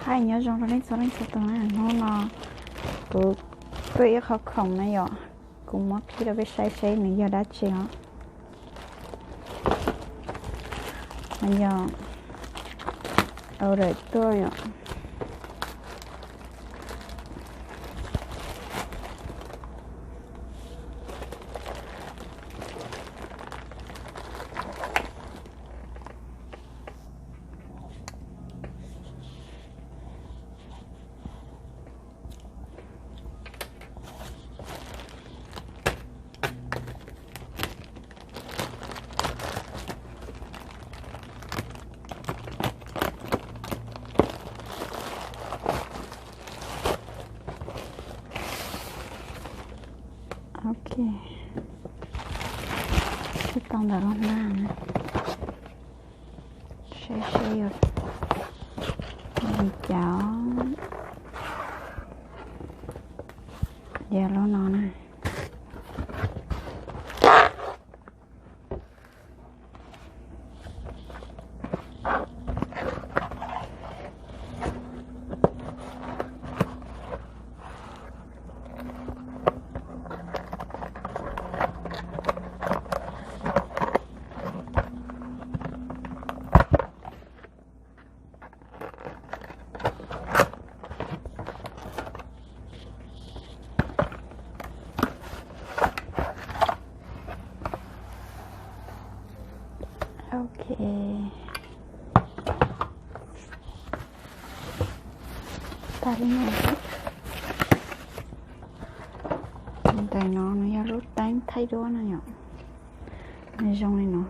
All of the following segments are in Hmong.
Nyob zoo rau nej txhua leej txhua tus na, hnub no kuv tuaj ib qho khoom na yom, kuv muab qhib rau peb saib seb nws yog dab tsi os. Yog order tuaj yom. Ok, tsis tau ntawm los nag na. Saib seb yog li cas. Yog lub no na. Ok. Tag li no. Ntawm no nws yog lub teeb thaij duab no yom. Nws zoo li no.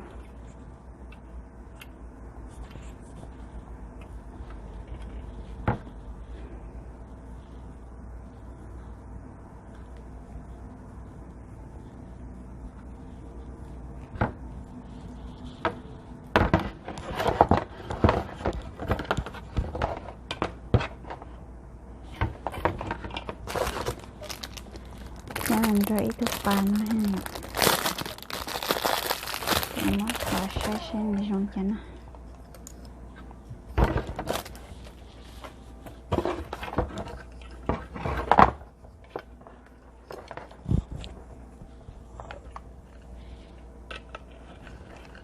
Nyob nrog ib tug pas no, muab thov saib seb nws zoo cas na.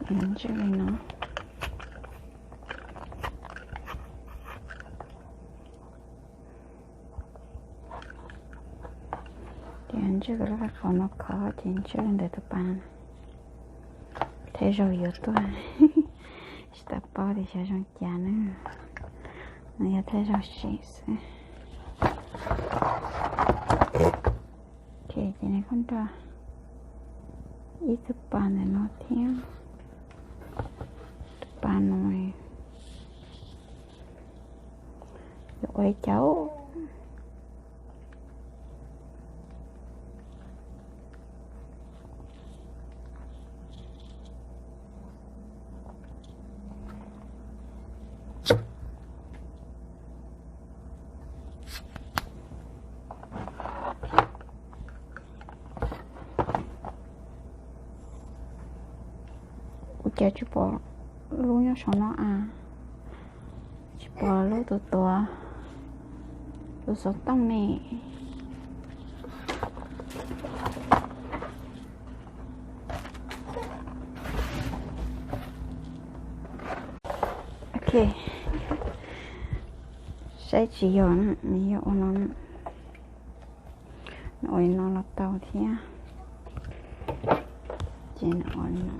Ntswj li no. Ces ntswj lub qab qhov no khov ces ntswj ntawm tus pas. Thawj zaug yuav tuaj, tsis tau paub tias xyov zoo cas na. Nws yog thawj zaug siv xwb. Ces nws kuj nrog ib tug pas ntawm no thiab. Tus pas no yuav ua li cas? Ua cas tsis pom lub nyob saum no a? Tsis pom lub tus tuav, tus xov tooj ne. Ok, saib tsis yog na, nws yog ua no, nws ua li no los tau thiab. Ces nws ua li no.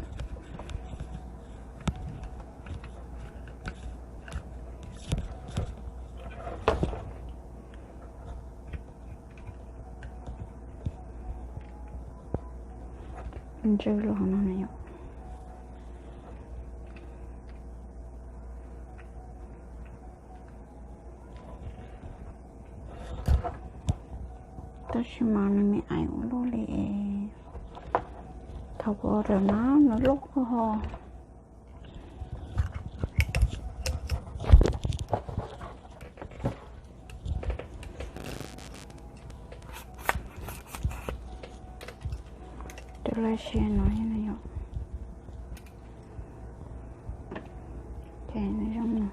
Ntswj los no na yom. Tab sis mas nws me aim ua luaj li. Thaum kuv order mas nws loj kawg ho. Tus laj sia no yog, ces nws zoo no.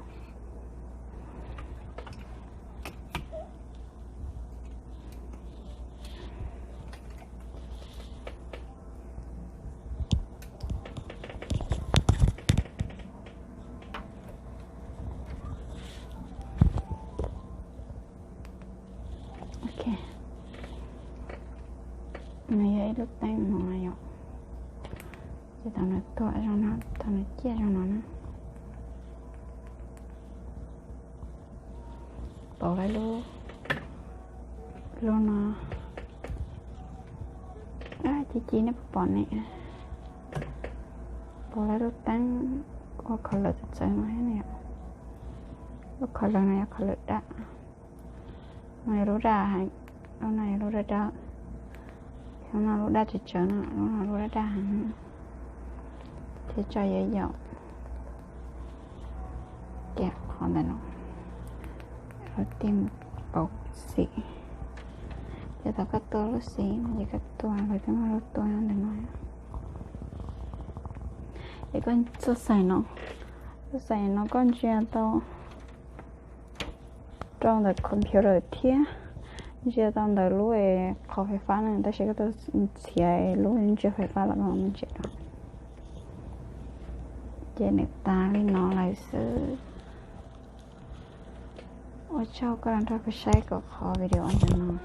Nws yog ib lub teeb no yom. Ces thaum nws tuag zoo no, thaum nws ciaj zoo no na, pauv lub, lub no, ci ci nej puas pom ne? Pauv lub teeb ua khaus lawm txawv txawv no thiab ne. Lub khaus lawm no yog khaus lawm daj, no yog lub daj heev, lub no yog lub daj dawb, lub no lub daj tsawv tsawv no, lub no lub daj daj heev. Ces tso yav yaum, ces qhov ntawm no lawv tias pauv xim. Ces thaum koj tua lub xim no ces koj tua lawv twb muaj lub tua ntawm no. Es koj txoj xaim no, txoj xaim no koj ntsia tau rau ntawm computer thiab ntsia tau ntawm lub qhov fais fab na, tab sis koj tau txiav lub ntsia fais fab los me ntsis rau. Ces nws tas li no lawm xwb. Ua tsaug koj los nrog kuv saib kuv qhov video ntawm no.